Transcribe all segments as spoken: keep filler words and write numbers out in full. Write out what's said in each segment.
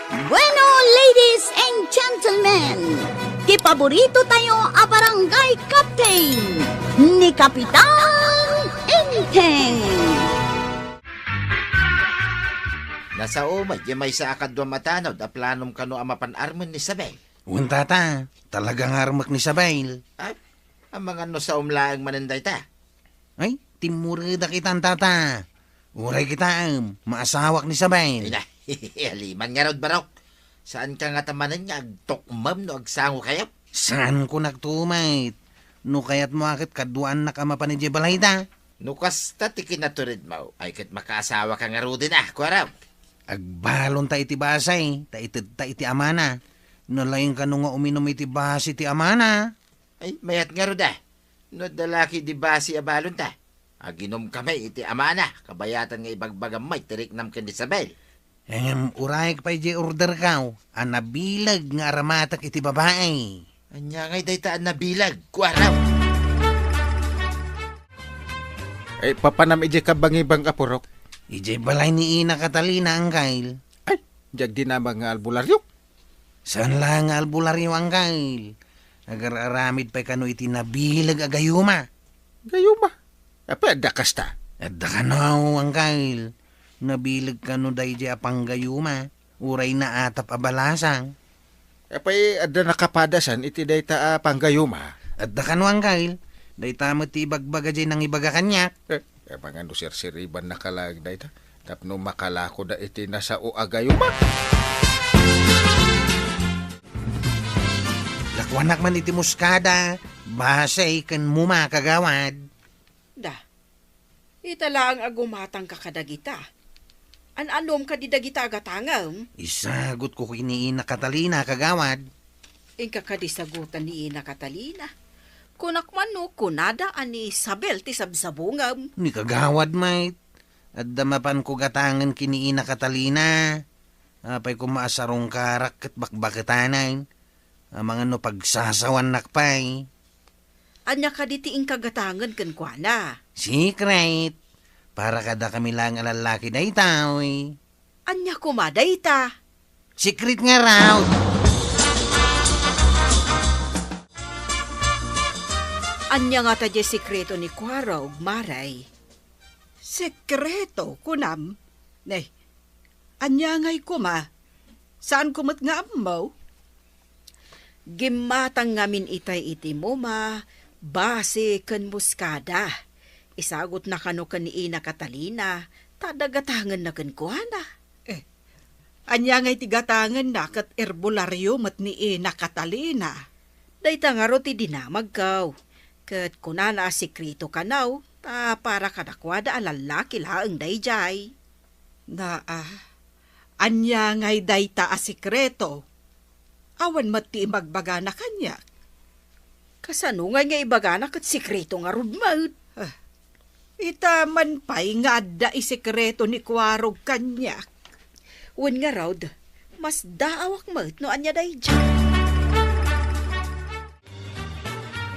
Bueno, ladies and gentlemen, ti paborito tayo a barangay captain, ni Kapitan Enteng. Nasao met diay maysa a kaduam a tanod a planom kano a mapan armen ni Isabel. Wen, tata, talaga nga armek ni Isabel. Ay, amangan no saom laeng manen dayta. Ay, timmuredak itan, tata. Uray kitaem, maasawak ni Isabel. Ay na, aliman ngarud, Barok. Saanka ngata manen nga agtukmem no agsangokayo? Saan ko naktumet. No kayatmo a ket kaduaannak a mapan idiay balayda. No kasta ti kinaturedmo, ay ket makaasawaka ngaruden a, kuarok. Agbalonta iti basi, ta itedta iti amana. Nalaing kano nga uminum iti basi ti amana. Ay, mayat ngarud a. No adda la ketdi basi a balonta, aginumkami iti amana, kabayatan nga ibagbagam met ti riknam ken ni Isabel. Ngem urayek pay diay orderko a nabileg nga aramatek iti babai. Ania ngay dayta a nabileg, kuarok? Ay, papanam idiay kabangibang a purok? Idiay balay ni Ina Catalina, angkel. Ay, diay agdinamag nga albularyo? Saan la nga albularyo, angkel. Agar-aramid pay kano iti nabileg a gayuma. Gayuma? Apay adda kasta? Adda kano, angkel. Nabileg kano daydiay a panggayuma. Uray naatap a balasang. Apay adda nakapadasan iti dayta a panggayuma? Adda kano, angkel. Dayta met ti ibagbaga diay nangibaga kaniak. Eh, amangan no sirsiribannaka laeng dayta tapno makalakoda iti nasao a gayuma. Lakuanak man iti muskada, basi ken muma, kagawad. Da, ita laeng a gumatangka kadagita. An-anom kadi dagita a gatangem? Isagutko ken ni Ina Catalina, kagawad. Inka kadi sagutan ni Ina Catalina. Kunak man no kunada a ni Isabel ti sabsabungem. Ni kagawad met. Adda mapanko gatangen ken ni Ina Catalina. Apay koma a sarungkarak ket bakbaketanan. Amangan no pagsasawannak pay. Ania kadi ti inka gatangen kenkuana? Secret. Para kadakami laeng a lallaki daytoy. Ania koma dayta? Secret ngarud. Ania ngata diay sekreto ni Kuarog, Mare? Sekreto, kunam? Ne, ania ngay koma? Saanko met nga ammo? Gimmatang ngamin itay iti muma, basi ken muskada. Isagutna kano ken ni Ina Catalina, ta adda gatangenna kenkuana. Eh, ania ngay ti gatangenna ket erbolario met ni Ina Catalina? Dayta ngarud ti dinamagko. Ket kunana a sekreto kano, ta para kadakuada a lallaki laeng daydiay. Naa, ania ngay dayta a sekreto? Awan met ti imagbagana kaniak. Kasano ngay nga ibagana ket sekreto ngarud met? Ah, ita man pay nga adda isekreto ni Kuarog kaniak. Wen ngarud, masdaawak met no ania daydiay.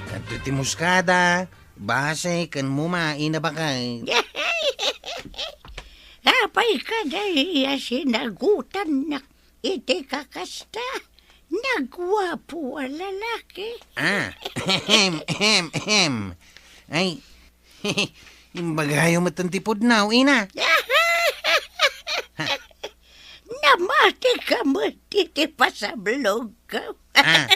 Adtoy ti muskada, basi ken muma, Ina Baket. Apay kadi a sinagutannak iti kakasta? Naguapo a lalaki. Ah, ahem, ahem, ahem. Ay, imbagayo met ti pudno, Ina. Namatika met iti pasablogko. Ah.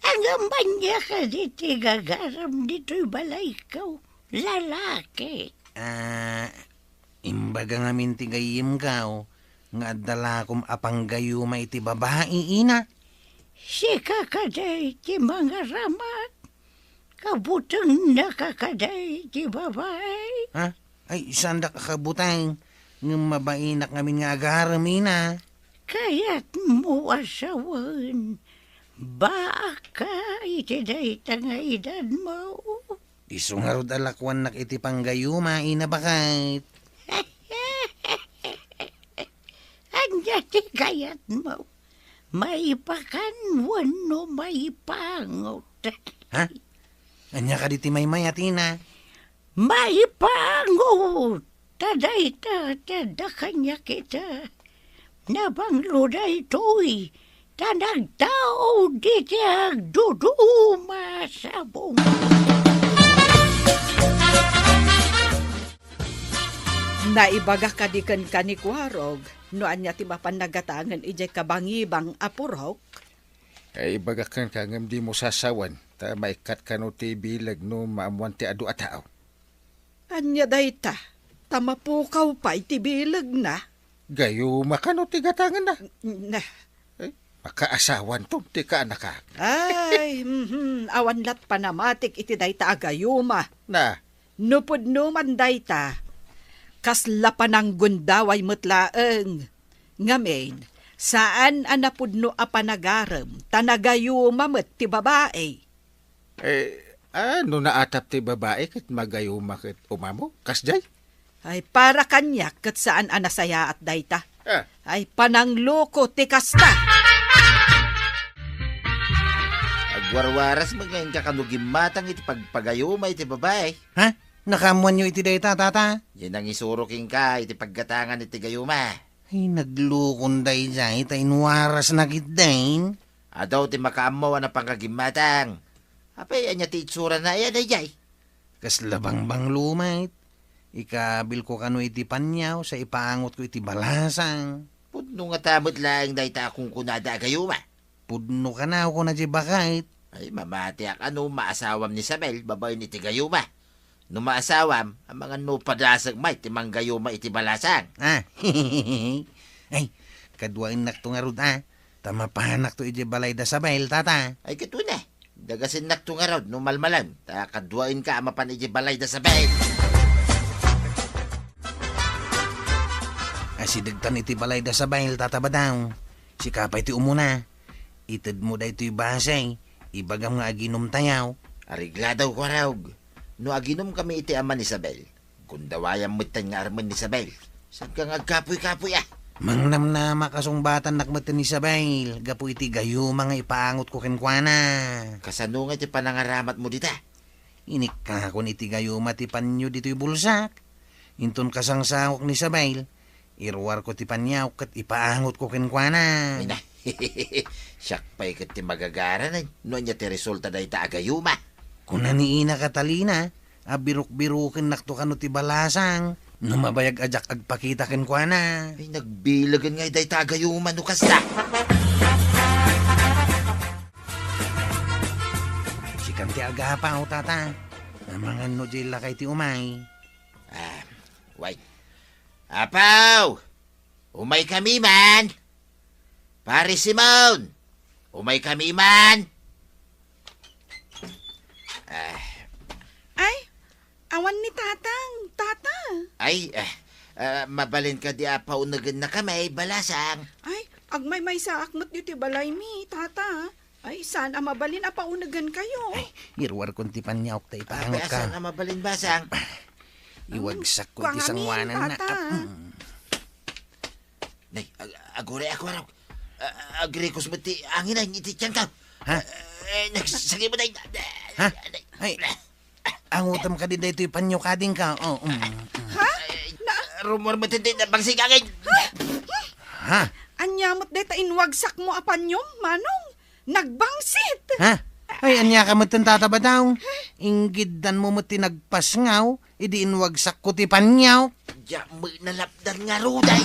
Ngem ania kadi ti gagaram ditoy balayko? Lalaki. Ah, imbaga ngamin ti gayyemko nga adda lakom a panggayuma iti babai, Ina. Sika kadi ti mangaramak? Kabutengnaka kadi ti babai? Ha? Ay, saandak a kabuteng. Ngem mabainak ngamin nga agarem, Ina. Kayatmo a sawen, baakka iti dayta nga edadmo? Isu ngarud a lakuannak iti panggayuma, Ina Baket. Ania ti kayatmo? Maipakan wenno maipangot? Ha? Ania kadi ti maymayat, Ina? Maipangot! Ta dayta ti adda kaniak ita. nabanglo daytoy, ta nagtao diti agduduma sabong. Naibaga kadi kenka ni Kuarog no ania ti mapan nagatangen idiay kabangibang a purok? Ay, ibagak kenka ngem dimo sasawen, ta maikkat kano ti bileg no maammoan ti adu a tao. Ania dayta? Ta mapukaw pay ti bilegna? Gayuma kano ti gatangenna? N-, na. Ay, makaasawanto ti kaanakak. Ay, mhm, awan lat panamatik iti dayta a gayuma. Na. No pudno man dayta, kasla pananggundaway met laeng. Ngamin, saan a napudno a panagarem, ta nagayuma met ti babai. Eh, a, no naatap ti babai ket magayuma ket umamo? Kasdiay? Ay, para kaniak ket saan a nasayaat dayta. Ah. Ay, panangloko ti kasta. Agwarwaras met nga inka kano gimmatang iti pagpagayuma iti babai. Ha? Nakaammoanyo iti dayta, tata? Diay nangisuro kenka iti paggatangan iti gayuma. Ay, naglukon daydiay, ta inwarasna ketdin. Adu ti makaammo a napanka gimmatang. Apay, ania ti itsurana aya daydiay? Kasla bangbanglo met. Ikabilko kano iti paniaw, sa ipaangotko iti balasang. Pudno ngata met laeng dayta a kunkunada a gayuma. Pudno kano, kuna diay baket. Ay, mamatiak a no maasawam ni Isabel babaen iti gayuma. No maasawam, amangan no padasek met ti manggayuma iti balasang. Ah, ay, kaduaennakto ngarud, a. Ta mapanakto idiay balay da Isabel, tata. Ay, ket wen a. Dagasennakto ngarud no malmalem, ta kaduaenka a mapan idiay balay da Isabel. Asidegtan iti balay da Isabel, tata Badong. Sika pay ti umuna. Itedmo daytoy base, ibagam nga aginumtayo. Areglado, Kuarog. No aginumkami iti ama ni Isabel, gundawayam metten nga armen ni Isabel. Saanka nga agkapuy-kapuy, a? Mangnamnama, kasungbatannak metten ni Isabel gapu iti gayuma nga ipaangotko kenkuana. Kasano nga iti panangaramatmo dita? Inikkakon iti gayuma ti panyo ditoy bulsak. Inton kasangsangok ni Isabel, iruarko ti paniawko ket ipaangotko kenkuana. Ay na, siak pay ket ti magagaranen no ania ti resulta dayta a gayuma. Kuna ni Ina Catalina a birukbirukennakto kano ti balasang no mabayag a diak agpakita kenkuana. Ay, nagbilagen ngay dayta a gayuma no kasta. Sikan ti agapaw, tata. Amangan no diay lakay ti umay. Ah, wait. Apaw! Umaykami man! Pare Simon! Umaykami man! Ah. Ay, awan ni Tatang, Tata. Ay, ah, ah, mabalin kadi a paunegennakami, balasang. Ay, agmaymaysaak met ditoy balaymi, Tata. Ay, saan a mabalin a paunegenkayo. Ay, iruarkon ti paniawko ta ipaangotka. Apay, saan a mabalin, basang? Iwagsakko iti sangoananna. Tata. Ap-, mm. Nay, ag-, aguray ako, araw. A-, agrikos met ti angin, ay, iti tiyanko. Ha? Eh, nagsagimo, nay. Ha? Ay, angotam kadi daytoy panyo kadingka. Oh, mm, mm. Ha? Na- Rumor met ti nabangsit angin. Ha? Ania met dayta inwagsakmo a panyom, Manong? Nagbangsit! Ha? Ay, ania ka met, Tata Badong? Inggiddanmo met ti nagpasngaw idi inwagsakko ti paniawko. Diak met nalapdan ngarud, ay.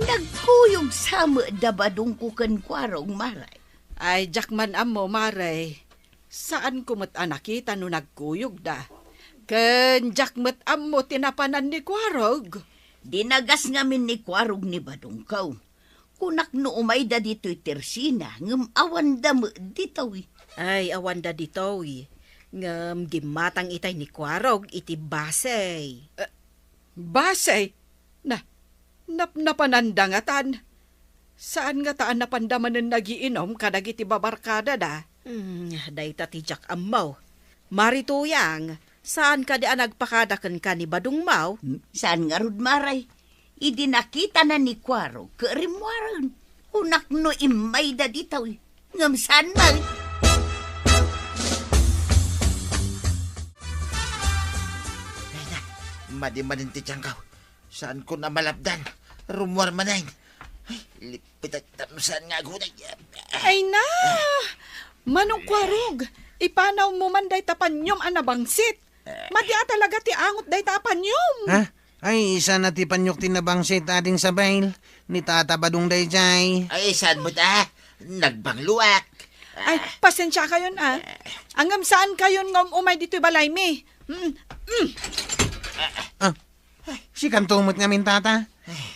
Nagkuyog sa met da Badongko ken Kuarog, Mare. Ay, diak man ammo, Mare. Saanko met a nakita no nagkuyogda. Ken diak met ammo ti napanan ni Kuarog. Dinagas ngamin ni Kuarog ni Badongko. Kunak no umayda ditoy tersina, ngem awanda met ditoy. Ay, awanda ditoy. Ngem gimmatang itay ni Kuarog iti basey. Eh, basey? Na, napnapananda ngatan. Saan ngata a napanda manen nagiinom kadagiti babarkadada? Hmm, dayta ti diak ammo. Mari Tuyang, saan kadi a nagpakada kenka ni Badongmo? Hmm, saan ngarud, Mare. Idi nakitana ni Kuarog ket rimmuaren, kunak no immayda ditoy. Ngem saan met. Ay na, Madi manen ti tiangko. Saanko a malapdan. Rummuar manen. Ay, lipitak tapno saan nga agunay. Ay na! Manong Kuarog, ipanawmo man dayta panyom a nabangsit. Madi a talaga ti angot dayta a panyom. Ha? Ay, isana ti panyok ti nabangsit, Ading Sabel. Ni Tata Badong dayjay. Ay, saan met a? Nagbangloak. Ay, pasensiakayon a. Ngem saankayon nga um-umay ditoy balaymi. Mm, mm. Ah, sikanto met ngamin, Tata.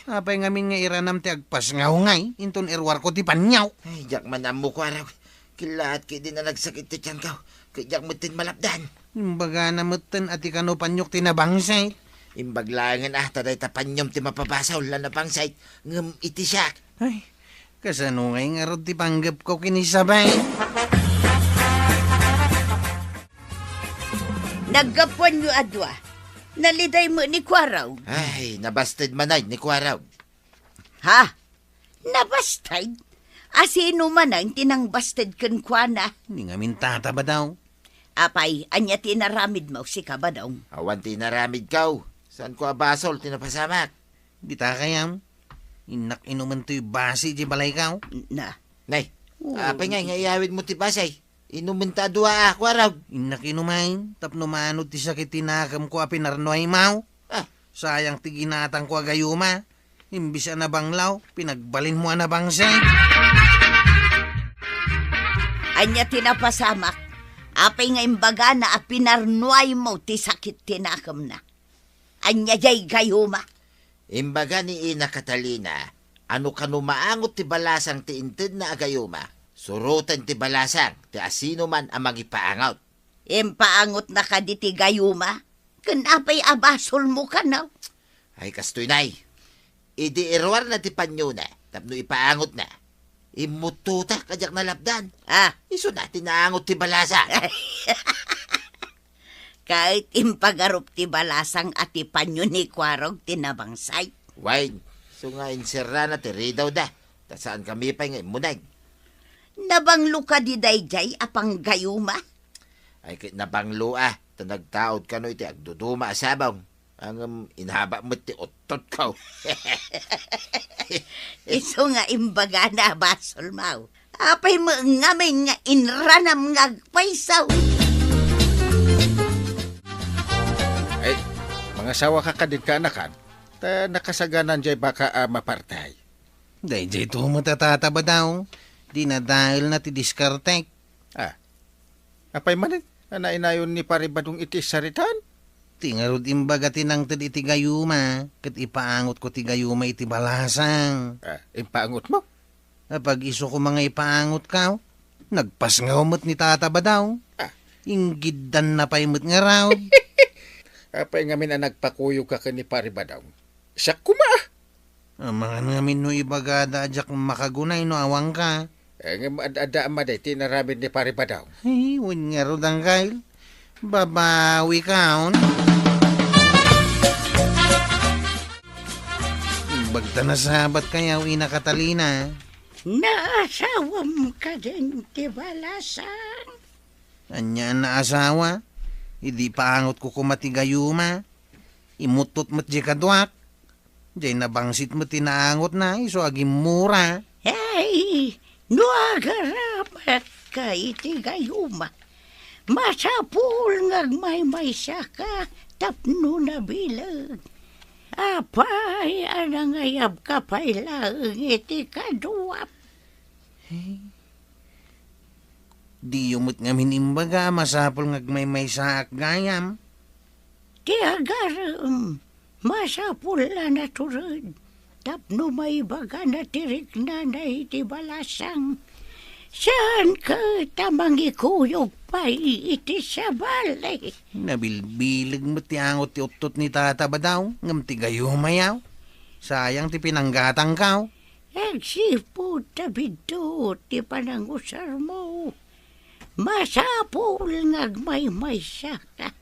Apay ngamin nga iranam ti agpasngaw ngay, inton iruarko ti panyok? Ay, diak man ammo, Kuarog. Kilaat ketdi a nagsakit ti tiangko, ket diak metten malapdan. Imbagana metten a ti kano panyok ti nabangsit. Imbag laengen a ta dayta panyom ti mapabasol a nabangsit, ngem iti siak. Ay, kasano ngay ngarud ti panggepko ken ni Sabel? Naggapuanyo a dua. Naliday met ni Kuarog. Ay, nabasted manen ni Kuarog. Ha? Nabasted? A sino manen ti nangbasted kenkuana? Ni ngamin Tata Badong. Apay, ania ti inaramidmo, sika Badong? Awan ti inaramidko. Saanko a basol ti napasamak. Dita kayam, innak inumen toy basi di balayko. Na. Nay, apay ngay nga iyawidmo ti basi? Inumenta a dua a, Kuarog. Innak inumen, tapno maanod ti sakit ti nakemko a pinarnuaymo. Ah. Sayang ti ginatangko a gayuma. Imbis a nabanglaw, pinagbalinmo a nabangsit. Ania ti napasamak? Apay nga imbagana a pinarnuaymo ti sakit ti nakemna? Ania jay gayuma? Imbaga ni Ina Catalina a no kano maangot ti balasang ti intedna a gayuma, suroten ti balasang ti asinoman a mangipaangot. Impaangotna kadi ti gayuma? Ken apay a basolmo kano? Ay, kastoy, Nay. Idi iruarna ti panyona tapno ipaangotna, immuttotak a diak nalapdan. Ah. Isuna ti naangot ti balasang. Ket impagarup ti balasang a ti panyo ni Kuarog ti nabangsit. Wen, isu nga inserrana ti ridawda, ta saankami pay nga immuneg. Nabanglo kadi daydiay a panggayuma? Ay, ket nabanglo a, ta nagtaud kano iti agduduma a sabong. Ngem inhaba met ti uttotko. Isu nga imbagana a basolmo. Apay met ngamin nga inranam nga agpayso? Ay, mangasawaka kadin kaanakan, ta nakasaganan jay baka a mapartay. Daydiay to met a Tata Badong, dinadaelna ti diskartek. Ah, apay manen a nainayon ni Pari Badong iti saritaan? Ti ngarud imbaga ti nangted iti gayuma, ket ipaangotko ti gayuma iti balasang. Ah, impaangotmo? Apag-isu koma nga ipaangotko, nagpasngaw met ni Tata Badong. Ah. Inggiddanna pay met ngarud. Apay ngamin a nagpakuyogka ken ni Pari Badong? Siak koma. Amangan ngamin no ibagada a diak makagunay no awanka. Eh, ngem ad-adda a madi ti inaramid ni Pari Badong. Ay, wen ngarud, Angkel. Babawikon. Imbagta nasabatkayo, Ina Catalina. Naasawam kadin ti balasang? Ania a naasawa? Idi paangotko koma ti gayuma, imuttot met diay kaduak. Jay nabangsit met ti naangotna, isu a gimmura. Ay, no agaramatka iti gayuma, masapul nga agmaymaysaka tapno nabileg. Apay a nangayabka pay laeng iti kaduam? Diyo met ngamin imbaga a masapul nga agmaymaysaak gayam. Ti agarem, masapul a natured tapno maibagana ti riknana iti balasang. Saan ket a mangikuyog pay iti sabali? Nabilbileg met ti angot ti uttot ni Tata Badong ngem ti gayumayo. Sayang ti pinanggatangko. Agsipud ta biddut ti panangusarmo, masapul nga agmaymaysa ka,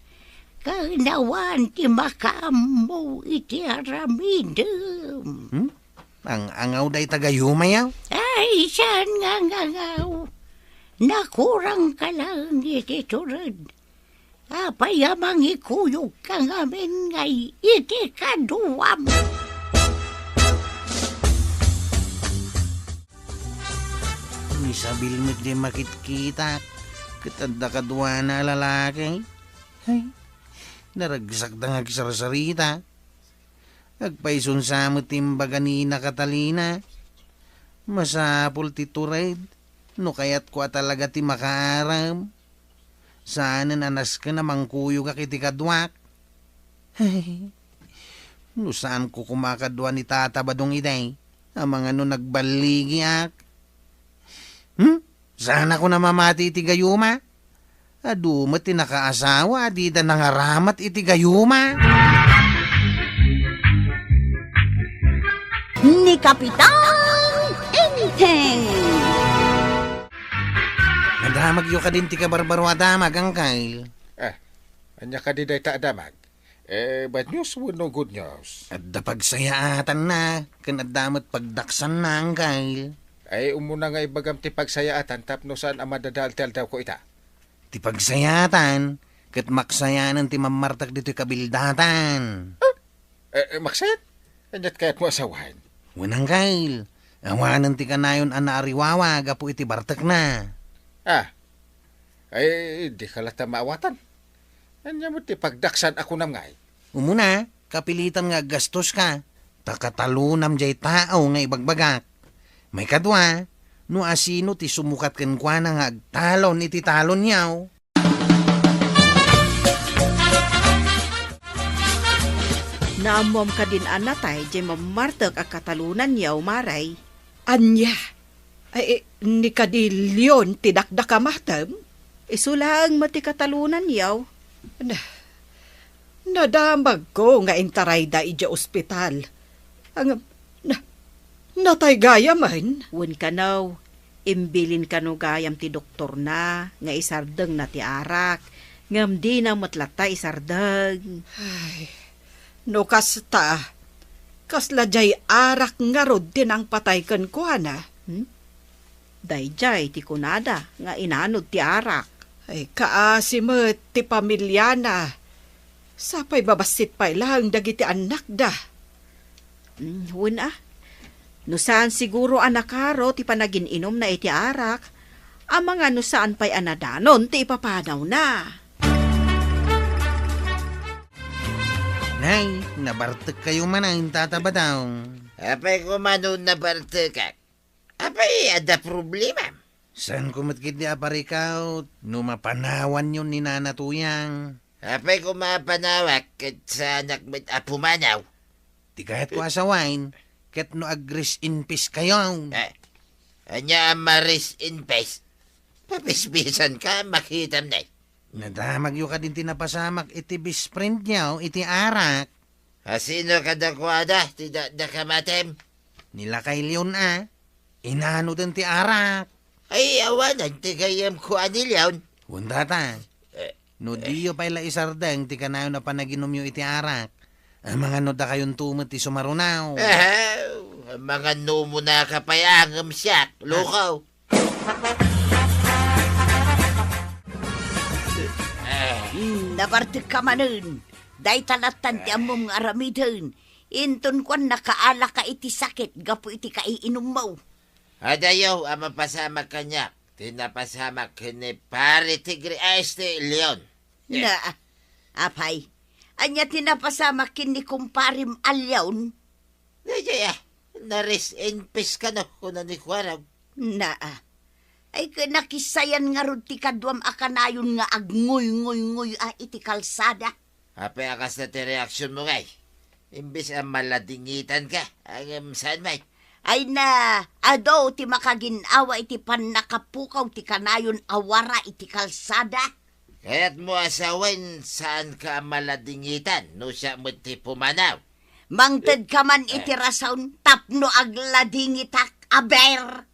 ken awan ti makaammo iti aramidem. Hmm? Ang-angaw dayta gayumayo? Ay, saan nga ang-angaw? Nakurangka laeng iti tured. Apay a mangikuyogka ngamin ngay iti kaduam? Ni Isabel met ti makitkitak, ket adda kaduana a lalaki. Hay, naragsakda nga agsarsarita. Agpaysunsa met ti imbaga ni Ina Catalina. Masapul ti tured no kayatko a talaga ti makaaram. Saanen a nasken a mangkuyogak iti kaduak. No saanko koma a kadua ni Tata Badong idi, amangan no nagballigiak. Hmm? Saanakon a mamati iti gayuma? Adu met ti nakaasawa a dida nangaramat iti gayuma. Ni Kapitan Enteng. Nadamagyo kadin ti kabarbaro a damag, Angkel. Eh, ania kadi dayta a damag? Eh, bad news wenno good news? Adda pagsayaatanna, ken adda met pagdaksanna, Angkel. Ay, umuna nga ibagam ti pagsayaatan tapno saan a madadael ti aldawko ita. Ti pagsayaatan, ket maksayanen ti mammartek ditoy kabildatan. Eh, eh, maksayat? Aniat kayatmo a sawen? Wen, Angkel, awanen ti kanayon a naariwawa gapu iti bartekna. Ah, ay, dika latta maawatan. Ania met ti pagdaksan a kunam ngay? Umuna, kapilitan nga aggastoska, ta katalonam jay tao nga ibagbagak. Maikadua, no asino ti sumukat kenkuana nga agtalon iti talonyo. Naammoam kadin a natay jay mammartek a katalonanyo, Mare. Ania? Ay, ni kadi Leon ti dakdakamatem? Isu laeng met ti katalonanyo. Na, nadamagko nga intarayda idiay ospital. Ngem, na, natay gayamen. Wen kano, imbilin kano gayam ti doktorna nga isardengna ti arak, ngem dina met latta isardeng. Ay, no kasta, kasla jay arak ngarud ti nangpatay kenkuana? Hmm? Dayjay ti kunada nga inanod ti arak. Ay, kaasi met ti pamiliana. Sapay babassit pay laeng dagiti annakda. Mm, wen a. No saan siguro a nakaro ti panagiinumna iti arak, amangan no saan pay a nadanon ti ipapanawna. Nay, nabartekkayo manen, Tata Badong. Apay koma no nabartekak? Apay, adda problemam? Saanko met ketdi a parikaw no mapanawanyo ni Nana Tuyang. Apay koma a panawak ket saanak met a pumanaw? Ti kayatko a sawen, ket no ag-rest in peace kayo. Eh, ania a ma-rest in peace? Papisbisanka, makitam nay. Nadamagyo kadin ti napasamak iti best friendyo iti arak. A, sino kadakuada ti dakdakamatem? Ni Lakay Leon a. Inanoden ti arak. Ay, awanen ti gayyemko a ni Leon. Wen, Tata. Eh, no diyo pay la isardeng ti kanayon a panaginumyo iti arak, amangan no dakayonto met ti sumarunaw. Eh, amangan no umunaka pay a ngem siak, lukaw. Eh. Hmm, nabartekka manen. Dayta lattan ti ammom nga aramiden. Inton kuan, nakaalaka iti sakit gapu iti kaiinummo. Adayo a mapasamak kaniak ti napasamak ken ni Pare Tigre a este Leon. Na, apay, ania ti napasamak ken ni kumparem a Leon? Daydiay a, na-rest in peace kano, kuna ni Kuarog. Naa. Ay, ket nakissayan ngarud ti kaduam a kanayon nga agnguynguynguy a iti kalsada. Apay a kasta ti reaksionmo ngay? Imbes a maladingitanka, ngem saan met? Ay na, adu ti makagin-awa iti pannakapukaw ti kanayon a wara iti kalsada. Kayatmo a sawen, saanka a maladingitan no siak met ti pumanaw. Mangtedka man iti rason tapno agladingitak, aber.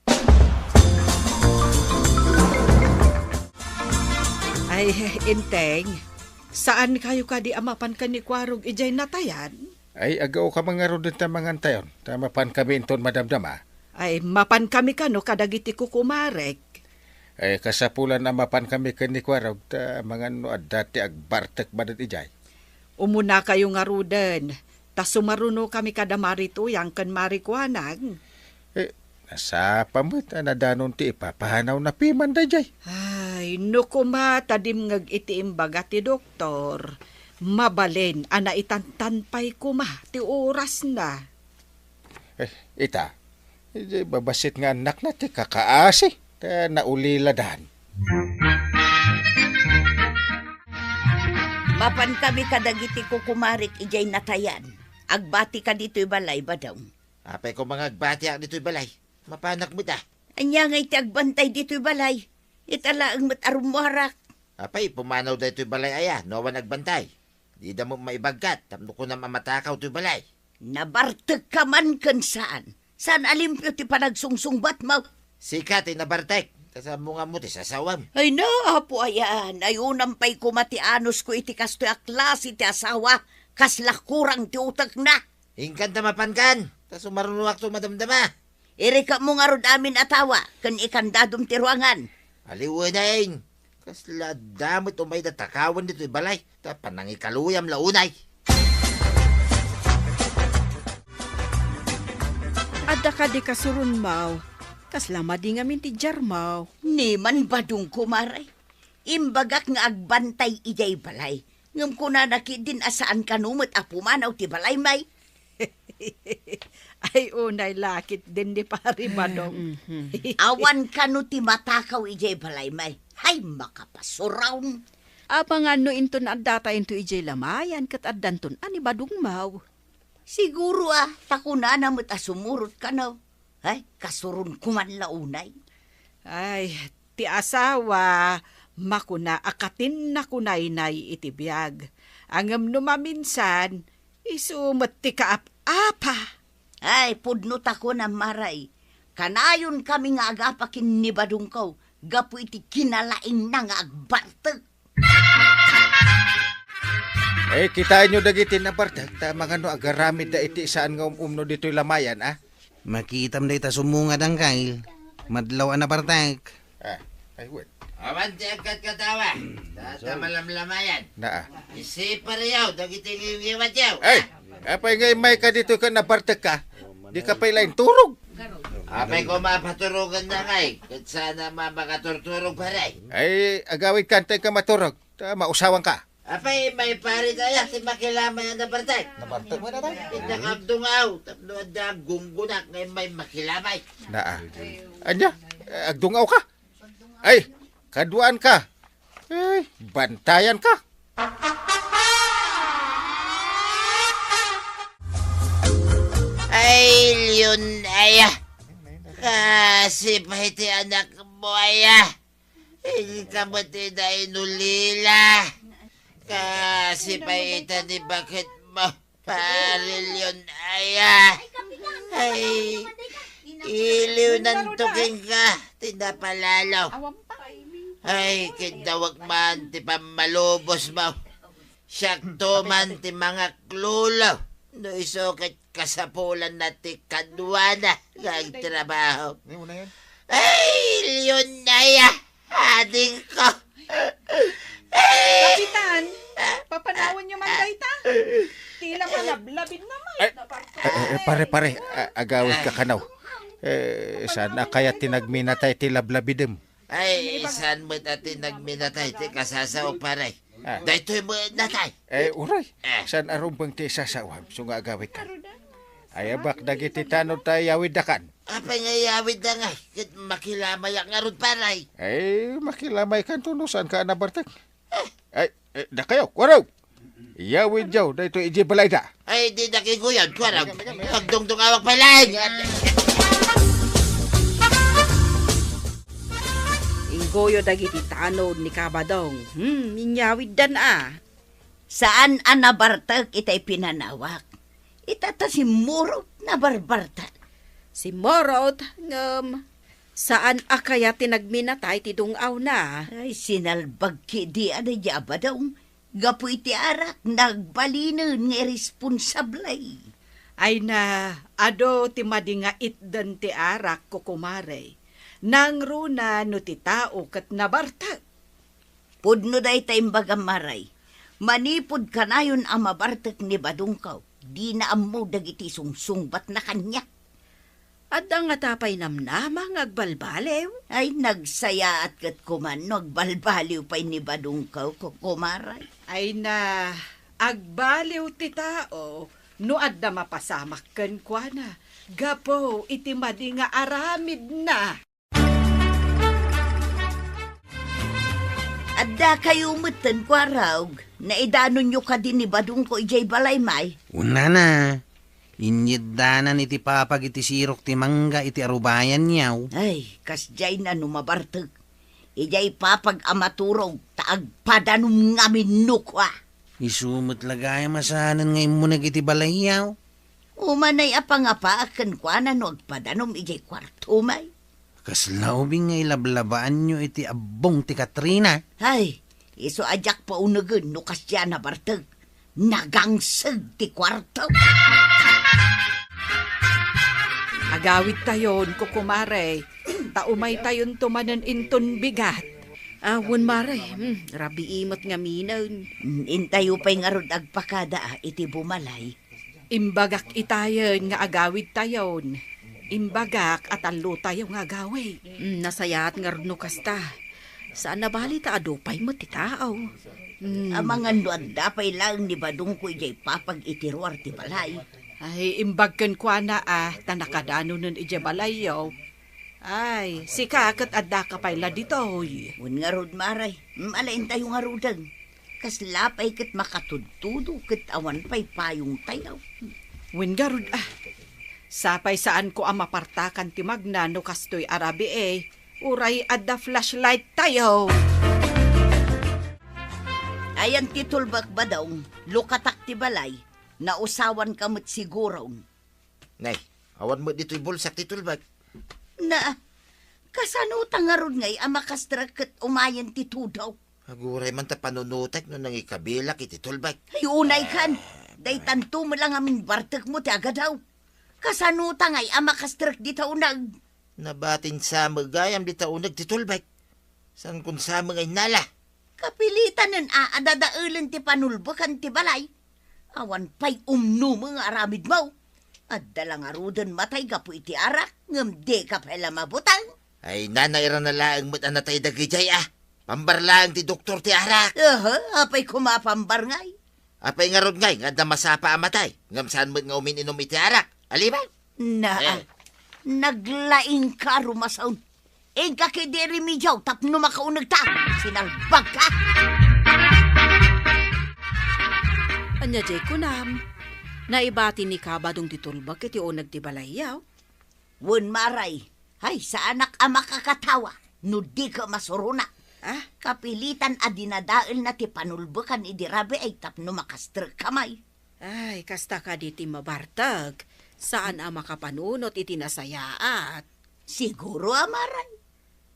Ay, Enteng, saankayo kadi a mapan ken ni Kuarog idiay natayan? Ay, agaoka man ngarud ta mangantayon, ta mapankami inton madamdama. Ay, mapankami kano kadagiti kukumarek? Eh, kasapulan a mapankami ken ni Kuarog, ta amangan no adda ti agbartek manen idiay. Umunakayo ngaruden, ta sumarunokami kada Mari Tuyang ken Mari Kuanang. Eh, nasapa met a nadanon ti ipapahanawna piman daydiay. Ay, no koma ta dimngeg iti imbaga ti doktor, mabalin a naitantan pay koma ti orasna. Eh, ita, idiay babassit nga annakna ti kakaasi, ta nauliladan. Mapankami kadagiti kukumarik idiay natayan. Agbatika ditoy balay, Badong. Apay koma nga agbatiak ditoy balay? Mapanak met a. Ania ngay ti agbantay ditoy balay? Ita laeng met a rummuarak. Apay, pumanaw daytoy balay aya, no awan agbantay? Dida met maibaggat, tapno kunam a matakaw toy balay. Nabartekka man ken saan. Saan a limpio ti panagsungsungbatmo. Sika ti nabartek. Kasammo nga mo ti sasawam. Ay na, Apo aya, nayunam pay koma ti anusko iti kastoy a klase ti asawa. Kasla kurang ti utekna. Inkan ta mapankan, ta sumarunoakto madamdama. Irikapmo ngarud amin a tawa, ken ikandadom ti ruangan. Aliwenen, kasla adda met umay da takawan ditoy balay, ta panangikaluyam la unay. Adda kadi kasuronmaw, kasla madi ngamin ti diarmaw. Ni man Badong, kumare. Imbagak nga agbantay idiay balay. Ngem kunana ketdin a saan kano met a pumanaw ti balay, may. Ay, unay la ketdin ni Pari Badong. Mhm. Awan kano ti matakaw idiay balay, may. Hay, makapasuraw. Amangan no inton adda tayo idiay lamayan ket addanton a ni Badong maw. Siguro a, ta kunana met a sumurot kano. Ay, kasuronko man la unay. Ay, ti asawa, makuna a katinna kunaynay iti biag. Ngem no maminsan, isu met ti kaap-apa. Ay, pudno ta kunam, Maray. Kanayon kami nga agapa ken ni Badongko, gapu iti kinalaingna nga agbartek. Eh, kitaenyo dagiti nabartek, ta amangan no agaramidda iti saan nga um-umno ditoy lamayan, a? Makitam dayta sumungad, Angkel. Madlaw a nabartek. Ah, ay, wen. Awan ti agkatkatawa. Data malamlamayan. Naa. Isipariyaw, dagiti ngiwat yaw. Ay, apay nga imay ka ditoy ken nabartek ka? Di ka pay lain turog. Apay ko mapaturogan na ngay, ket sana ma-, makaturturog, pare. Ay, agawid ka, antay ka maturog. Ta mausawan ka. Apay, may pare kaya ti makilamay a nabartek? Nabartek mo na tayo. Inda ka agdungaw, tapno adda aggunggunak nga may makilamay. Naa. Anya? Eh, agdungaw ka? Ay, kaduaan ka. Ay, bantayan ka. Ay, Leon, aya. Kasi pa iti anak mo, aya. Inka met ida inulila. Kasi pa ita ni bakit mo, Pare Leon, aya. Ay, iliw nanto kenka, ti napalalo. Ay, kidawag man ti pammalubos mo. Siakto man ti mangaklolo. No isu ket kasapulan na ti kaduana nga agtrabaho. Ni una yan? Ay, Leon, aya! Adingko! Kapitan, papanawanyo man dayta. Tila malablabid naman. Ay, ay, ay, pare, pare, a-, agawid ka kanaw. Eh, saan a kayat ti nagminatay ti lablabidem? Ay, saan met a ti nagminatay ti kasasao, pare? Ah. Daytoy met natay. Eh, uray. Eh. Saan a rumbeng ti isasawam, isu nga agawid ka? Ay, abak dagiti tanod ta iyawiddakan. Apay nga iyawidda nga, ket makilamayak ngarud, pare. Eh, makilamay kanto no saan ka a nabartek. Eh. Ay, eh, dakayo, Kuarog! Iyawidyo daytoy idiay balayda. Ay, di nakiguyod, Kuarog. Agdungdungawak pay laeng. Inggoyo dagiti tanod ni Kabadong. Hmm, inyawiddan a. Saan a nabartek itay pinanawak. Ita ta simmurot, nabarbartek. Simmurot, ngem saan a kayat ti nagminatay ti dung-awna. Ay, sinalbag ketdi a daydi a Badong. Gapu iti arak, nagbalinen nga irresponsable. Ay na, adu ti madi nga itden ti arak, kukumare. Nangruna no ti tao ket nabartek. Pudno dayta imbagam, Maray. Manipud kanayon a mabartek ni Badungko, dina ammo dagiti sungsungbatna kaniak. Adda ngata pay namnama nga agbalbaliw? Ay, nagsayaat ket koma no agbalbaliw pay ni Badungko, kukumaray. Ay na, agbaliw ti tao no adda mapasamak kenkuana gapu iti madi nga aramidna. Addakayo metten, Kuarog. Naidanonyo kadi ni Badungko idiay balay, may? Unana, inyeddanan iti papag iti sirok ti mangga iti arubayanyo. Ay, kasdiay na no mabartek. Idiay papag a maturog, ta agpadanom ngamin no kua. Isu met la gayam a saanen nga immuneg iti balayyo. Umanay a pangapaak kenkuana no agpadanom idiay kuartom, ay. Kasla ubing nga ilablabaanyo iti abbong ti Katrina. Ay, isu a diak paunegen no kasdiay a nabartek. Nagangseg ti kuarto. Agawidtayon, kukumare, ta umaytayonto manen inton bigat. Ah, wen, mare, hmm, rabii met ngaminen. Mm, intayo pay ngarud agpakada, ah, iti bumalay. Imbagak itayen nga agawidtayon. Imbagak a tallotayo nga agawid. Mm, nasayaat ngarud no kasta. Saan a bali ta adu pay met ti tao. Mm. Amangan no adda pay laeng ni Badungko idiay papag iti ruar ti balay. Ay, imbag kenkuana a, ta nakadanonen idiay balayyo. Ay, sika ket addaka pay la ditoy. Wen ngarud, mare. Mm, ala intayo ngaruden. Kasla pay ket makatudtudo ket awan pay payongtayo. Wen ngarud, ah. Sapay saanko a mapartakan ti magna no kastoy a rabii, eh. Uray adda flashlighttayo. Ayan ti tulbek, Badong, lukatak ti balay, nausawanka met siguron. Nay, awan met ditoy bulsak ti tulbek. Na, kasano ta ngarud ngay a makastrek ket umayen ti tudok? Aguray man ta panunutek no nangikabilak iti tulbek. Ay, unay kan. Ah, daytanto met la ngamin bartekmo ti agadaw. Kasano ta ngay a makastrek dita uneg? Nabatin sa met gayam dita uneg ti tulbek. Saan kon sa met nga innala? Kapilitanen a adadaelen ti panulbekan ti balay. Awan pay umnome nga aramidmo. Adda la ngaruden matay gapu iti arak, ngem dika pay la mabuteng. Ay, nanairana laeng met a natay dagidiay, ah. Pambar laeng ti doktor ti arak. Aha, apay koma pambar ngay? Apay ngarud ngay nga adda masapa a matay, ngem saan met nga umin-inum iti arak? Aliman? Na, eh, naglaingka, rumasaon. Inka ketdi remediom tapno makaunegta. Sinalbagka. Ania diay kunam? Naibati ni Kabadong ti tulbek iti uneg ti balayyo? Wen, mare. Hay, saanak a makakatawa no dika masurona. Ah? Kapilitan a dinadaelna ti panulbekan idi rabii tapno makastrekka may. Ay, kasta kadi ti mabartek. Saan a makapanunot iti nasayaat. Siguro a mare.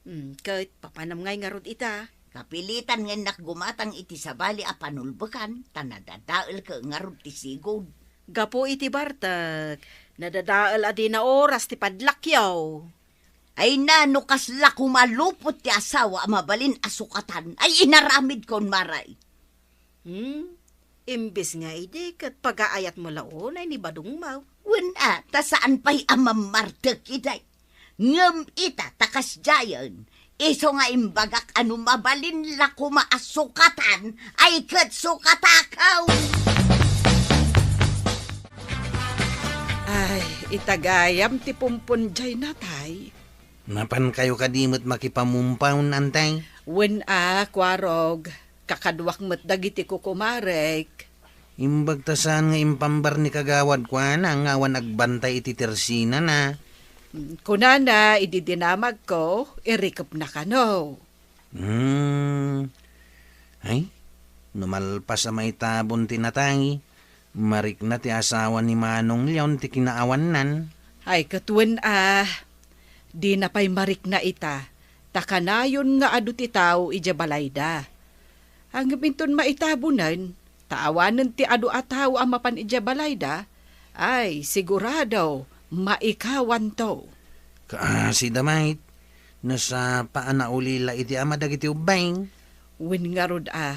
Hmm, ket papanam ngay ngarud ita? Kapilitan nga innak gumatang iti sabali a panulbekan, ta nadadaelka ngarud ti sigud. Gapu iti bartek, nadadael a dina oras ti padlakyo. Ay na, no kasla koma lupot ti asawa a mabalin a sukatan, ay inaramidkon, mare. Hmm? Imbes nga idi ket pagaayatmo la unay ni Badongmo. Wen a, ta saan pay a mammartek idi. Ngem ita ta kasdiayen, isu nga imbagak a no mabalin la koma a sukatan, ay ket sukatakaw. Ay, ita gayam ti pumpon diay natay. Napankayo kadi met makipamumpaw, Antay? Wen a, Kuarog. Kakaduak met dagiti kukumarek. Imbag ta saan nga impambar ni kagawad kuana nga awan agbantay iti tersinana. Mm, kunana, idi dinamagko, irikepna kano. Hmm. Ay, no malpas a maitabon ti natay, marikna ti asawa ni Manong Leon ti kinaawannan. Ay, ket wen a, dina pay marikna ita, ta kanayon nga adu ti tao idiay balayda. Ngem inton maitabonen, ta awanen ti adu a tao a mapan idiay balayda, ay, sigurado, maikawanto. Kaasi da met, Nasapa a naulila iti ama dagiti ubbing. Wen ngarud a,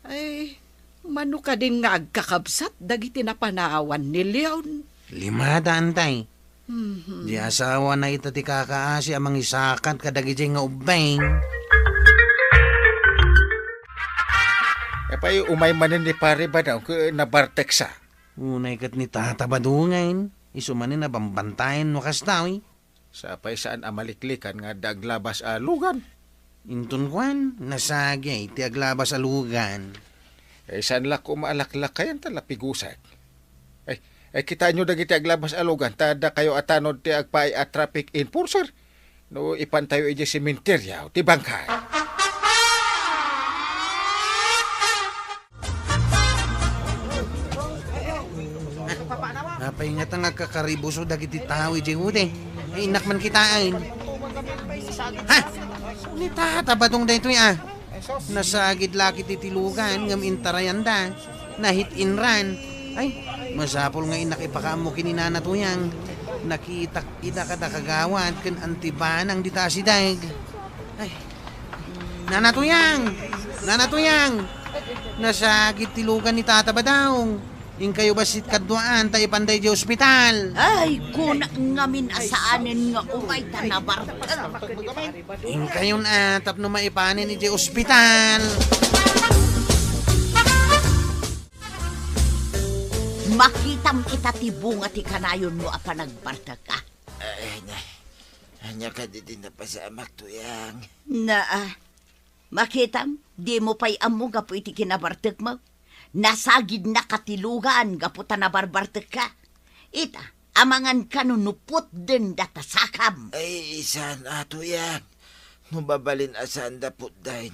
ay, mano kadin nga agkakabsat dagiti napanawan ni Leon? Limada, antay. Mhm. Di asawana ita ti kakaasi a mangisakat kadagiti nga ubbing. Apay, umay manen ni Pare Badong ket nabarteksa. Unay ket ni Tata Badong, isu manen a bambantayan no kasta, uy. Sapay saan a maliklikan nga adda aglabas a lugan. Inton kuan, nasagi ti aglabas a lugan. Eh, saan la koma a laklakayan ta lapigusak. Ay, ay, kitaenyo dagiti aglabas a lugan, ta adda kayo a tanod ti agpaay a traffic enforcer. No, ipantayo idiay sementeryo ti bangkay. Apay ngata nga agkakaribuso dagiti tao idiay ude? Ay, innak man kitaen. Ha? Ni Tata Badong daytoy, a. Nasagid la ket ti lugan ngem intarayanda. Nahit-inran. Ay, masapul nga innak ipakaammo ken ni Nana Tuyang. Nakitak ida kada kagawad ken antibanang dita asideg. Ay, Nana Tuyang! Nana Tuyang! Nasagid ti lugan ni Tata Badong. Inkayo bassit kaduaan ta ipanda idiay ospital. Ay, kunak ngamin a saanen nga umay ta nabartek. Inkayon a tapno maipanen idiay ospital. Makitam ita ti bunga ti kanayonmo a panagbartek, a. Ay, na. Ania kadi ti napasamak, Tuyang? Naa. Makitam, dimo pay ammo gapu iti kinabartekmo. Nasagidnaka ti lugan gapu ta nabarbartekka. Ita, amangan kano no putden data sakam. Ay, saan a, Tuyang. No mabalin a saan da putden,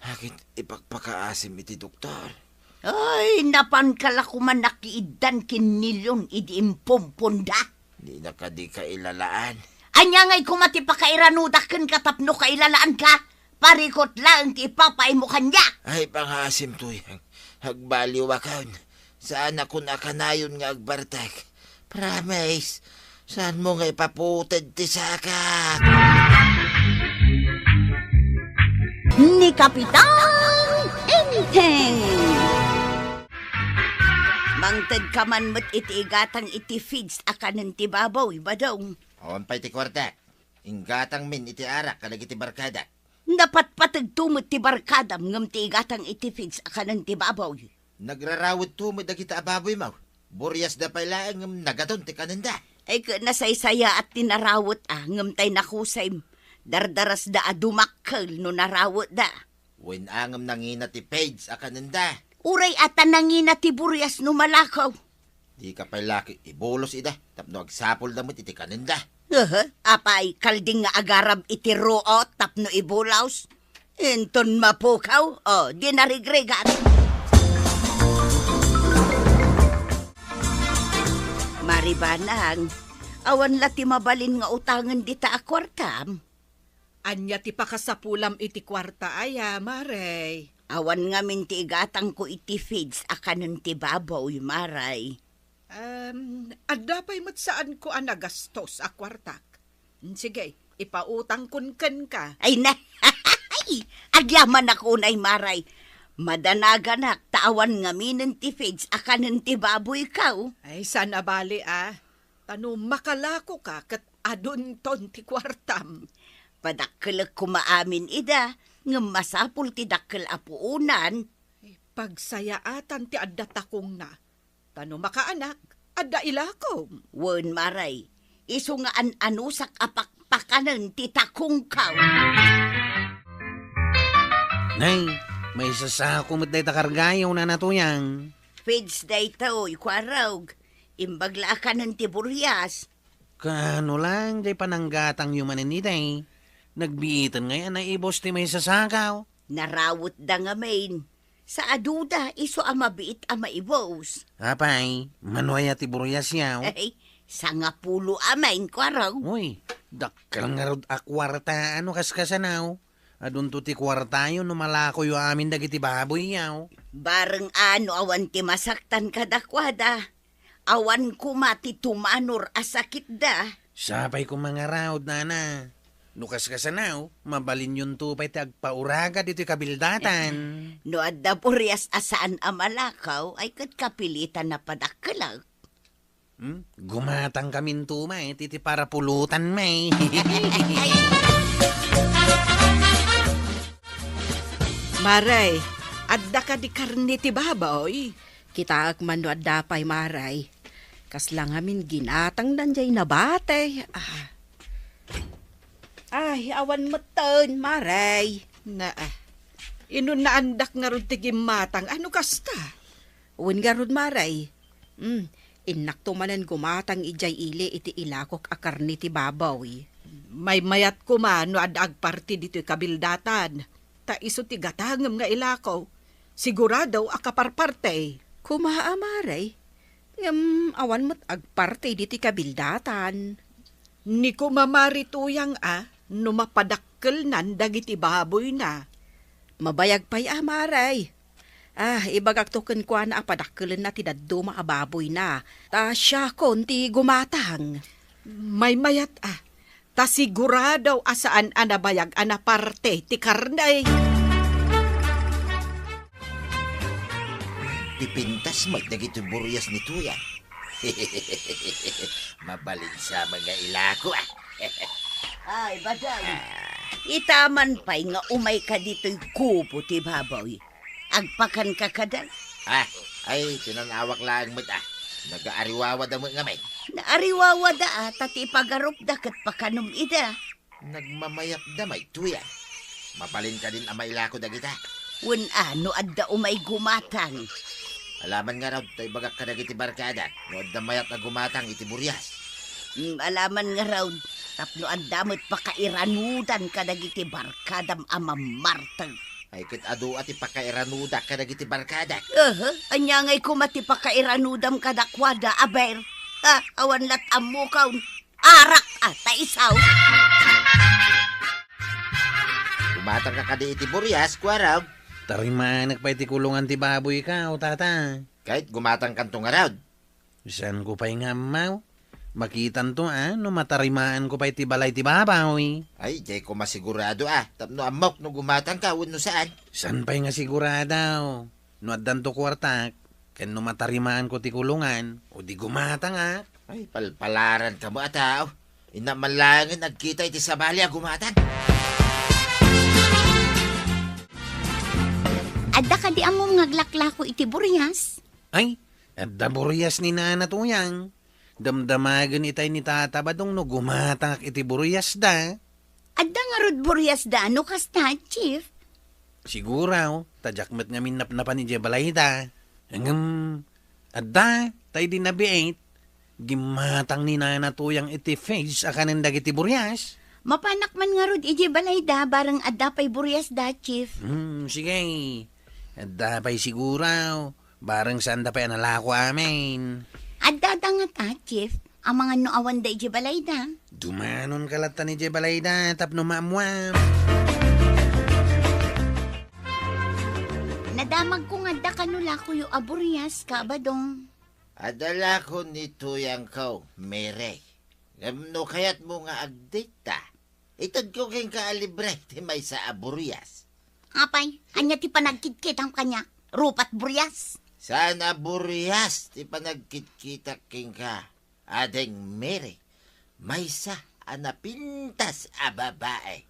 akin ipakpakaasim iti doktor. Ay, napanka la koma nakiiddan ken ni Leon idi impumponda. Dina kadi kailalaan? Ania ngay koma ti pakairanudak kenka tapno kailalaanka? Parikot laeng ti ipapaaymo kaniak. Ay, pangaasim, Tuyang. Agbaliwakon. Saanakon a kanayon nga agbartek. Promise. Saanmo nga ipaputed ti sakak. Ni Kapitan Enteng. Mangtedka man met iti igatang iti feeds a kanen ti baboy, Badong. Awan pay ti kuartak. Inggatangmin iti arak kadagiti barkadak. Napatpategto met ti barkadam ngem ti igatang iti feeds a kanen ti baboy. Nagrarawetto met dagita a baboymo. Buriasda pay laeng ngem nagadun ti kanenda. Ay, ket nasaysayaat ti narawet a, ngem tay nakusem. Dardarasda a dumakkel no narawetda. Wen a ngem nangina ti feeds a kanenda. Uray a ta nangina ti burias no malakaw. Dika pay la ibulos ida tapno agsapulda met iti kanenda. Aha, apay, kalding nga agarab iti ruot tapno ibulos? Inton mapukaw, o, di narigrigat. Maribanang, awan la ti mabalin nga utangen dita a kuartam? Ania ti pakasapulam iti kuarta aya, Mare? Awan ngamin ti igatangko iti feeds a kanen ti baboy, Mare. Em, adda pay met saanko a nagastos a kuartak. Sige, ipautangkon kenka. Ay, na, agyamanak unay, Mare. Madanaganak ta awan ngaminen ti feeds a kanen ti baboyko. Ay, saan a bali, a. Ta no makalakoka ket adunton ti kuartam. Padakkelek koma amin ida, ngem masapul ti dakkel a puonan. Pagsayaatan ti adda takongna. Ta no makaanak, adda ilakom. Wen, Mare, isu nga an-anusak a pakpakanen ti takongko. Nay, maisasako met dayta kargayo, Nana Tuyang. Feeds daytoy, kuarog. Imbag la a kanen ti burias. Kaano lang, jay pananggatangyo manen ita, eh. Nagbiiten ngay a naibos ti maisasakaw. Narawetda ngamin. Saadoda, isu a mabiit a maibos. Apay, mano aya ti buriasyo? Ay, sangapulo a main, kuarog. Uy, dakkel ngarud a kuarta, ano, kaskasanaw? Adunto ti kuartayo no malakoyo amin dagiti baboyyo. Bareng a no awan ti masaktan kadakuada. Awan koma ti tumanor a sakitda. Sapay koma ngarud, nana. No kaskasano, mabalinyonto pay ti agpauraga ditoy kabildatan. No adda burias a saan a malakaw, ay ket kapilitan a padakkelek. Hmm? Gumatangkaminto met iti parapulotan met. Maray, adda kadi karne ti baboy? Kitaek man no adda pay, Maray. Kasla ngamin ginatangdan jay nabati. Ah. Ay, awan metten, Maray. Naa. Inunnaandak ngarud ti gimmatang. Ano kasta? Wen ngarud, Maray. Hmm, innakto manen gumatang idiay ili iti ilakok a karne ti baboy. Maymayat koma no adda agparti ditoy kabildatan. Ta isu ti gatangem nga ilako. Sigurado a kaparparti. Koma a, Maray. Ngem awan met agparti ditoy kabildatan. Ni koma Mari Tuyang a, no mapadakkelnan dagiti baboyna. Mabayag pay a, Maray. Ah, ibagakto kenkuana a padakkelenna ti dadduma a baboyna. Ta siakon ti gumatang. Maymayat a. Ta sigurado a saan a nabayag a naparte ti karne. Pipintas met dagiti burias ni Tuyang. Mabalin sa mga ilako, ah. Ay, Baday. Ah. Itaman pay nga umay ka ditoy kubo ti baboy. Agpakan ka kada? Ah, ay, tinan-awak laeng met, ah. Nagaariwawada met ngamin. Naariwawada, ah, ta ti ipagarupda ket pakanom ida. Nagmamayatda met, Tuyang. Mabalin kadin a mailako dagita? Wen a, no adda umay gumatang. Alaman ngarud, ta ibagak kadagiti barkada, no adda mayat a gumatang iti burias. Mm, alaman ngarud, tapno adda met pakairanudan kadagiti barkadam a mammarteg. Ay, ket adu a ti pakairanudak kadagiti barkadak. Aha, ania ngay koma ti pakairanudam kadakuada, aber? Ha, awan lat ammokon. Arak a taisaw. Gumatang ka kadi iti burias, kuarog? Tarimanek pay ti kulungan ti baboy ka, o tata. Ket gumatang kanto ngarud? Saan ko pay nga ammo? Makitanto, a, no matarimaan ko pay ti balay ti baboy. Ay, diay ko masigurado, a. Tapno ammok no gumatang ka wenno saan. Saan pay nga sigurado? No addanto kuartak, ken no matarimaan ko ti kulungan, o di gumatang, a. Ay, palpalaran kamo a tao. Inna man laengen agkita iti sabali a gumatang. Adda kadi ammom nga aglaklako iti burias? Ay, adda burias ni Nana Tuyang. Damdamagen itay ni Tata Badong no gumatangak iti buriasda. Adda ngarud buriasda no kasta, Chief? Siguro, ta diak met ngamin napnapan idiay balayda. Ngem, adda, ta idi nabiit, gimmatang ni Nana Tuyang iti fridge a kanen dagiti burias. Mapanak man ngarud idiay balayda, bareng adda pay buriasda, Chief. Hmm, sige. Adda pay siguro. Bareng saanda pay a nalako amin. Adda da ngata, Chief, amangan no awanda idiay balayda. Dumanonka latta idiay balayda tapno maammuam. Nadamagko nga adda kano lakoyo a burias, Ka Badong. Adda lako ni Tuyangko, Mere. Ngem no kayatmo nga agdate ta, itedko kenka a libre ti maysa a burias. Apay, ania ti panagkitkitam kaniak? Rupat burias? Saan a burias ti panagkitkitak kenka, Ading Mary? Maysa a napintas a babae.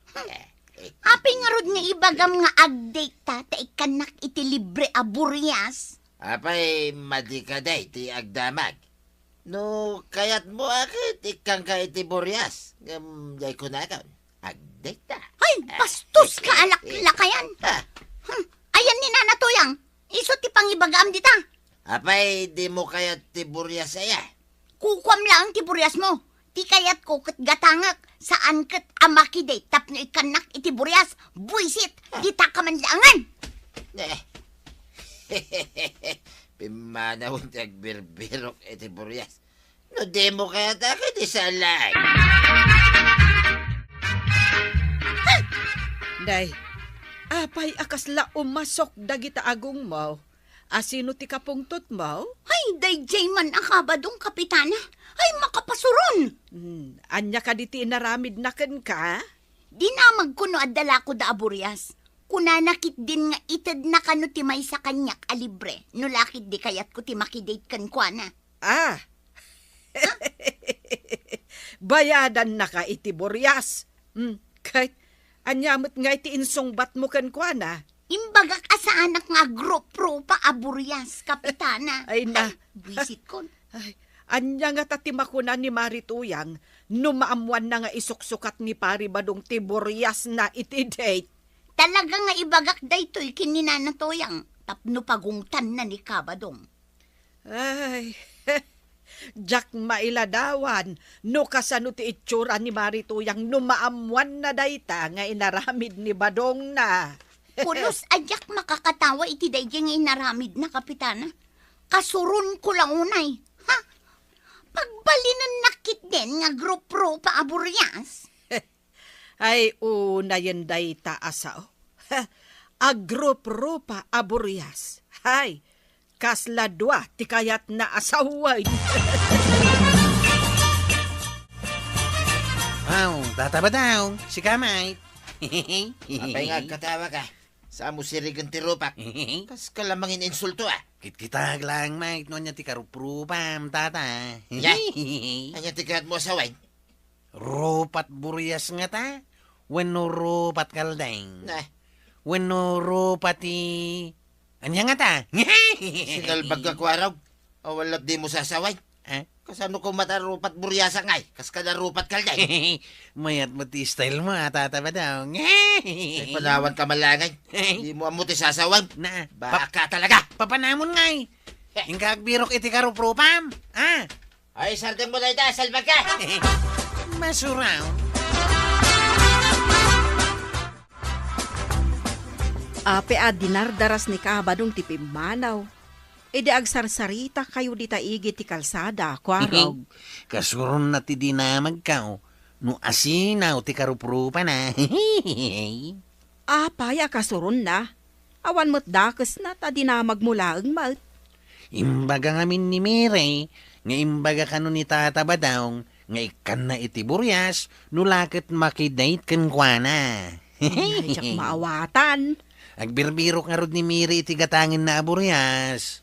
Apay ngarud nga ibagam nga agdate ta, ta ikkannak iti libre a burias? Apay, madi kadi ti agdamag? No kayatmo a ket, ikkanka iti burias, ngem diay kunakon, agdate ta. Ay, bastos ka, alaklakayan! Ah. Hmm, ayan ni Nana Tuyang, isu ti pangibagaam dita. Apay, dimo kayat ti burias aya? Kukuam laeng ti buriasmo. Ti kayatko ket gatangek, saan ket a makidate tapno ikkannak iti burias. Buisit, ah, dita ka man laengen. Eh. Pimmanawen ti agbirbirok iti burias. No dimo kayat a ket, saan laeng. Day, apay a kasla umasok dagita agongmo? Asino ti kapungtotmo? Ay, daydiay man a Ka Badong, Kapitana. Ay, makapasuron! Hmm, ania kadi ti inaramidna kenka? Dinamagko no adda la koda a burias. Kunana ketdin nga itedna kano ti maysa kaniak a libre, no la ket di kayatko ti makidate kenkuana. Ah! Bayadannaka iti burias. Hmm, ket ania met ngay ti insungbatmo kenkuana? Imbagak a saanak nga agrup-rupa a burias, Kapitana. Ay na. Ay, buisitkon. Ay, ania ngata ti makuna ni Mari Tuyang no maammuanna nga isuksukat ni Pari Badong ti buriasna iti date? Talaga nga ibagak daytoy ken ni Nana Tuyang tapno pagungtanna ni Kabadong. Ay, diak mailadawan no kasano ti itsura ni Mari Tuyang no maammuanna dayta nga inaramid ni Badongna. Pulos a diak makakatawa iti daydiay nga inaramidna, Kapitana. Kasuronko la unay. Ha? Pagbalinennak ketdin nga agrup-rupa a burias? Ay, unayen dayta a sao. Agrup-rupa a burias. Hay, kasla dua ti kayatna a sawen. Aw, Tata Badong, sika met. Apay nga agkatawa ka? Saan mo sirigen ti rupak? Kas ka la mangin-insulto, ah. Kitkitak laeng met no ania ti karuprupam, Tata. Ya? Ania ti kayatmo a sawen? Rupat burias ngata? Wenno rupat kaldeng? Nah. Wenno rupat ti, ania ngata? Sinalbag ka, Kuarog. Awan lat dimo sasawen. Eh? Kasano koma ta rupat buriasak ngay? Kas ka da rupat kaldeng? Mayat met ti style mo, ah, Tata Badong. Ay, panawan ka malangan. Dimo ammo ti sasawen. Na, Baka pa-, talaga. Papanamon ngay. Eh. Inka agbirok iti karuprupam. Ah. Ay, sardeng mo dayta, salbag ka! Masuraw. Apay a dinardaras ni Kabadong ti pimmanaw. Idi agsarsarita kayo dita igid ti kalsada, Kuarog. Kasuronna ti dinamagkaw, no asinaw ti karuprupana. Apay a kasuronna? Awan met dakesna ta dinamagmo laeng met. Imbaga ngamin ni Mire nga imbaga kano ni Tata Badong nga ikkanna iti burias no la ket makidate kenkuana. Ay, diak maawatan. Agbirbirok ngarud ni Mire iti gatangenna a burias.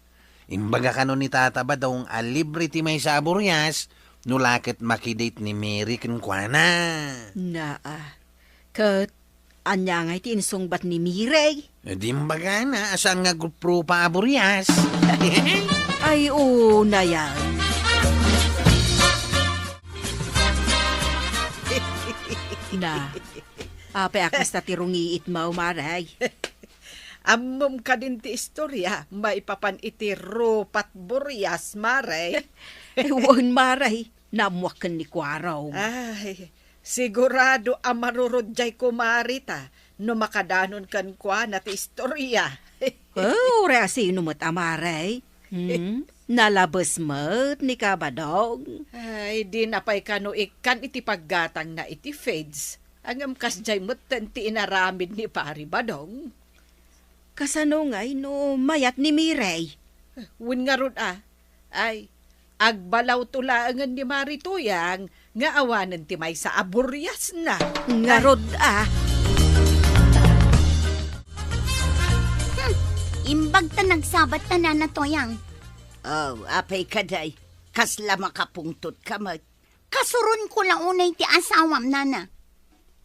Imbaga kano ni Tata Badong a libre ti maysa a burias no la ket makidate ni Mire kenkuana. Naa. Ket ania ngay ti insungbat ni Mire? Eh, di imbagana a saan nga agrup-rupa a burias. Ay, unayen. Na, apay a kasta ti rungiitmo, Mare? Ammom kadin ti istorya maipapan iti rupat burias, Mare? Eh, wen, Mare. Naammoak ken ni Kuarog. Ay, sigurado a marurudiay, kumare, ta no makadanon kenkuana ti istorya. Oh, uray a sino met a, Mare? Hmm? Nalabes met ni Kabadong. Ay, di na pay kano ikkan iti paggatangna iti feeds. Ngem kasdiay metten ti inaramid ni Pari Badong. Kasano ngay no mayat ni Mire? Wen ngarud a. Ay, agbalawto laengen ni Mari Tuyang nga awanen ti maysa a buriasna. Ngarud a. Hmm, imbag ta nagsabat ta, Nana Tuyang. Oh, apay kadi, kasla makapungtot ka met. Kasuronko la unay ti asawam, Nana.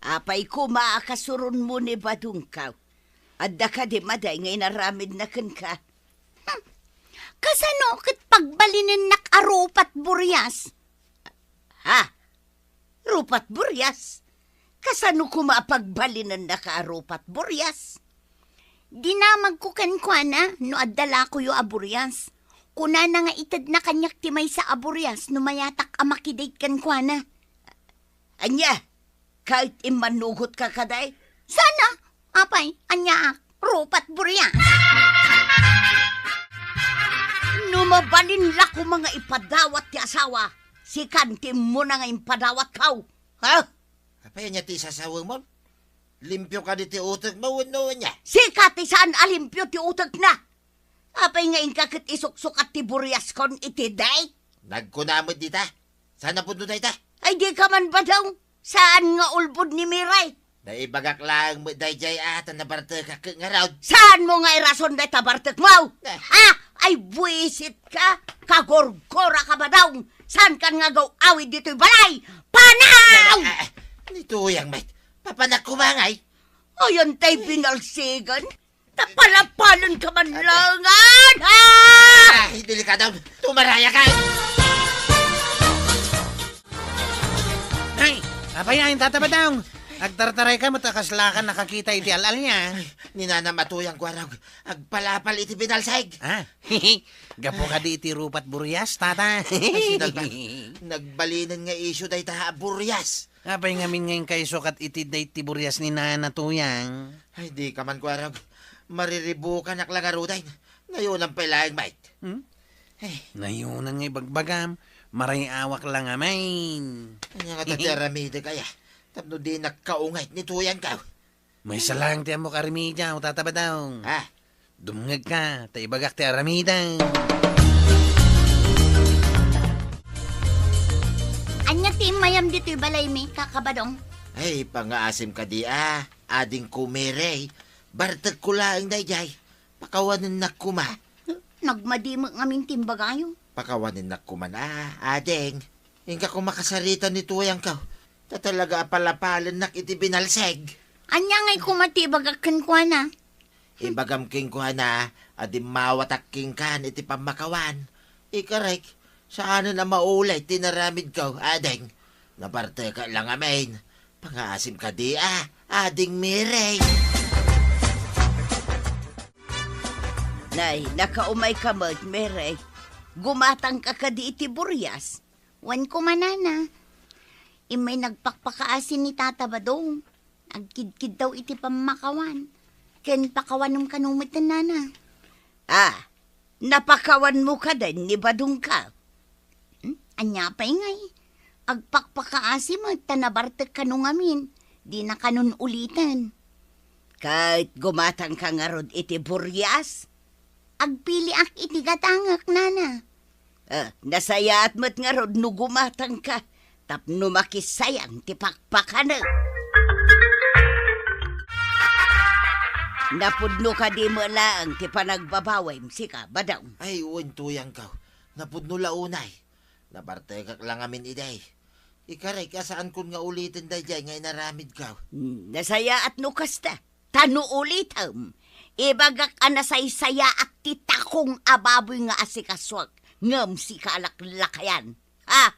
Apay koma a kasuronmo ni Badongkaw? Adda kadi madi nga inaramidna kenka? Hmm. Kasano ket pagbalinennak a rupat burias? Ha? Rupat burias? Kasano koma a pagbalinennaka a rupat burias? Dinamagko kenkuana no adda lakoyo a burias. Kunana nga itedna kaniak ti maysa a burias no mayatak a makidate kenkuana. Ania? Ket immannugotka kadi? Sana, apay, aniaak, rupat burias. No mabalin la koma nga ipadawat ti asawa, sikan ti immuna nga impadawatko. Ha? Apay, ania ti isasawem? Limpio kadi ti utekmo wenno ania? Sika ti saan a limpio ti utekna. Apay nga inka ket isuksukat ti buriaskon iti date? Nagkuna met dita. Saan a pudno dayta? Ay, dika man, Badong. Saan nga ulbod ni Miray. Naibagak laeng met daydiay a ta nabartekak ket ngarud. Saanmo nga irason dayta bartekmo? Eh. Ha? Ay, buisit ka! Kagurgura ka, Badong! Saankan nga agaw-awid ditoy balay? Panaw! Eh, eh, ni Tuyang met. Papanak koma ngay. Ayan tay binalsigan. Napalapalen ka man langan! Ah! Ay, delikado. Tumaraya ka. Ay, apay, Tata Badong. Agtartaray ka, met a kaslakan nakakita iti al-alia. Ay, ni Nanam a Tuyang Kuarog, agpalapal iti binalseg. Ah, gapu kadi iti rupat burias, tata. Ay, sinag-, nagbalinen nga isyu dayta a burias. Apay ngamin nga inkayso ket iti dayta burias ni Nana Tuyang? Ay, dika man, Kuarog. Mariribukanak la ngaruden. Nayonam pay laeng met. Hmm? Ay. Nayonan nga ibagbagam, maray-awak la ngamin. Ania ngata ti aramidek aya? Tapno dinak kaungayt ni Tuyangko. Maysa laeng ti ammok a remediaw, Tata Badong. Ah. Dumngegka, ta ibagak ti aramidek. Ania ti immayam ditoy balaymi, Kaka Badong? Ay, pangaasim kadi a, adingko Mary. Bartekko laeng daydiay. Pakawanennak koma. Nagmadi met ngamin ti imbagayo. Pakawanennak koma a, ading. Inka koma kasarita ni Tuyangko. Ta talaga a palapalennak iti binalseg. Ania ngay koma ti ibagak kenkuana? Ibagam kenkuana a dimmawatak kenkan iti pammakawan. Ikarek, saanen a maulit ti inaramidko, ading. Nabartekak la ngamin. Pangaasim kadi a, ading Mary. Nay, nakaumay ka met, Mary. Gumatangka kadi iti burias? Wen koma, Nana. Immay nagpakpakaasi ni Tata Badong. Agkidkiddaw iti pammakawan. Ken pakawanem kano met, Nana. Ah, napakawanmo kadi ni Badongko? Hmm? Ania pay ngay? Agpakpakaasi met ta nabartek kano ngamin. Dina kanon uliten. Ket gumatangka ngarud iti burias? Agpiliak iti gatangek, Nana. Ah, nasayaat met ngarud no gumatangka tapno makisayang ti pakpakanek. Napudno kadi met laeng ti panagbabawim, sika, Badong? Ay, wen, Tuyangko. Napudno la unay. Nabartekak la ngamin idi. Ikarek a saankon nga uliten daydiay nga inaramidko. Hmm, nasayaat no kasta. Ta no ulitem, ibagak a nasaysayaat ti takong a baboy nga asikasuak, ngem sika a laklakayan. Ha?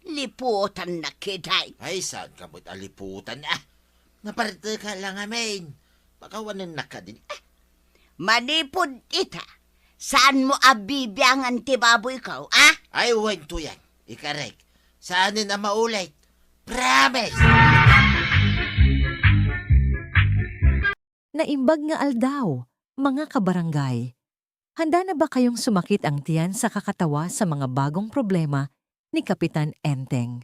Liputannak kadi. Ay, saanka met a liputan, ah. Nabartekak la ngamin. Pakawanennak kadin, ah. Manipud ita, saanmo a bibiangan ti baboyko, ah? Ay, wen, Tuyang. Ikarek, saanen a maulit. Promise! Naimbag nga aldaw, mga kabarangay. Handa na ba kayong sumakit ang tiyan sa kakatawa sa mga bagong problema ni Kapitan Enteng?